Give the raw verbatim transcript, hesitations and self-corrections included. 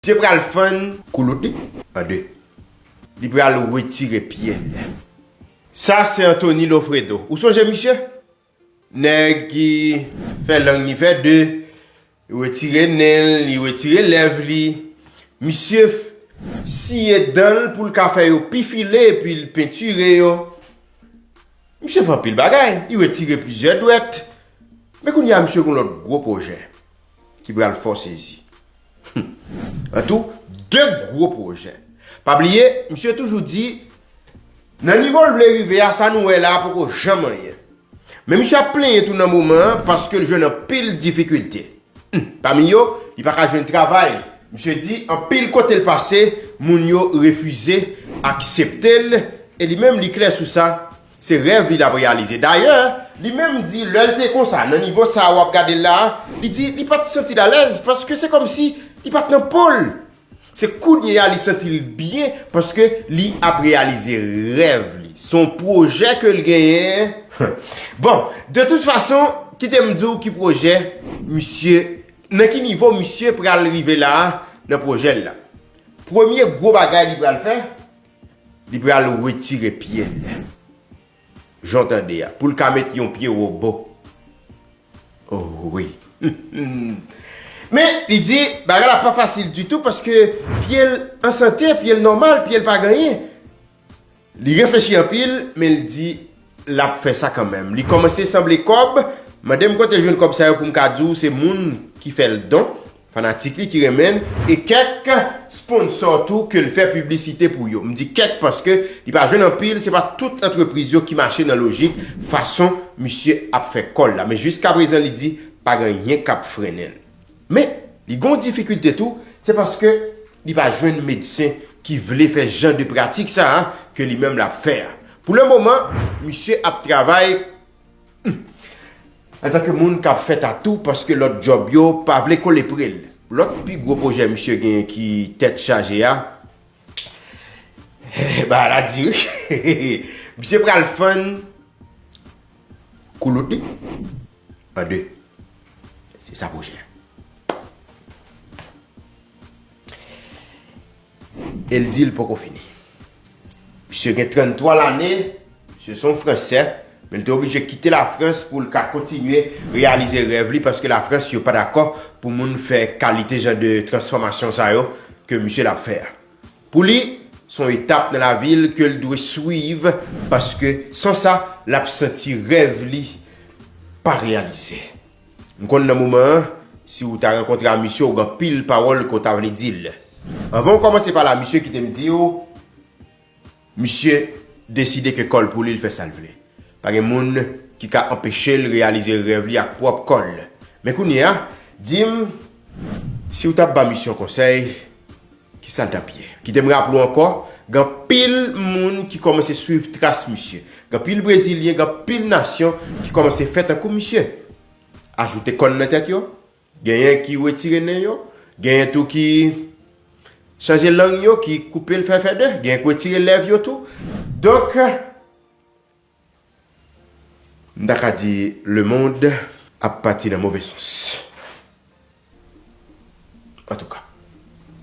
Misye pral fann koulout li an de. Li pral retire pye l. Sa se Anthony Lofredo. Ou sonje misye? Nèg ki fè lang li fè de, li retire nen l, li retire lèv li. Misye f- siye dan l pou l ka fè yo pi file, epi l pentire yo. Misye fè anpil bagay, li retire plizyè dwèt. Men kounye a, misye gen lòt gwo pwojè ki pral fè w sezi. An tou, de gwo pwojè. Pa bliye, misye toujou di, nan nivo l vle rive a, sa nou wè la a poko janm anyen. Men misye ap plenyen tou nan moman an paske l jwenn anpil difikilte. Hmm, pami yo, li pa ka jwenn travay. Misye di, anpil kote l pase, moun yo refize aksepte l, e li menm li klè sou sa, se rèv li l ap reyalize. Dayè, li menm di, lè l te konsa, nan nivo sa a w ap gade l la a, li di, li pa t santi l alèz, paske se kòmsi li pa t nan po l. Se kounye a li santi l byen, paske li ap reyalize rèv li. Se yon pwojè ke l genyen. Bon, de tout fason, kite m di w ki pwojè misye, nan ki nivo misye pral rive la a nan pwojè l la. Premye gwo bagay li pral fè, li pral retire pye l. Jan w tande a, pou l ka met yon pye wobo. Oh wi. Men, li di, bagay la pa fasil ditou paske pye l an sante, pye l nòmal, pye l pa gen anyen. Li reflechi anpil, men l di l ap fè sa kanmenm. Li kòmanse sanble kòb, mande m kote l jwenn kòb sa yo pou m ka di w se moun ki fè l don, fanatik li ki renmen l, e kèk sponsò tou ke l fè piblisite pou yo. M di kèk paske li pa jwenn anpil, se pa tout antrepriz yo ki mache nan lojik fason misye ap fè kò l la. Men jiskaprezan li di pa gen anyen k ap frennen l. Men, li gen yon difikilte tou, se paske li pa jwenn medsen ki vle fè jan de pratik sa a ke li menm l ap fè a. Pou le moman, misye ap travay antanke moun k ap fè tatou paske lòt djòb yo pa vle kole pre l. Lòt pi gwo pwojè misye genyen ki tèt chaje a, bagay la di wi. Misye pral fann koulout li an de. Se sa pwojè a. E l di l poko fini. Misye gen tranntwa lane, misye se yon Fransè, men l te oblije kite Lafrans pou l ka kontinye reyalize rèv li, paske Lafrans yo pa dakò pou moun fè kalite jan de transfòmasyon sa yo ke misye l ap fè a. Pou li, se yon etap nan lavi l ke l dwe swiv, paske san sa, l ap santi rèv li pa reyalize. M konn nan moman an, si w ta rankontre a misye, w gen anpil pawòl ke w ta vle di l. Anvan w kòmanse pale a misye, kite m di w, misye deside ke kò l pou li, l fè sa l vle. Pa gen moun ki ka anpeche l reyalize rèv li ak pwòp kò l. Men kounye a, di m, si w t ap ba misye yon konsèy, kisa l t ap ye? Kite m raple w ankò, gen anpil moun ki kòmanse swiv tras misye. Gen anpil Brezilyen, gen anpil nasyon ki kòmanse fè tankou misye. Ajoute kòn nan tèt yo, genyen ki retire nen yo, genyen tou ki chanje lang yo, ki koupe l fè fè de, genyen ki retire lèv yo tou. Donk, m ta ka di lemonn ap pati nan move sans. Antouka,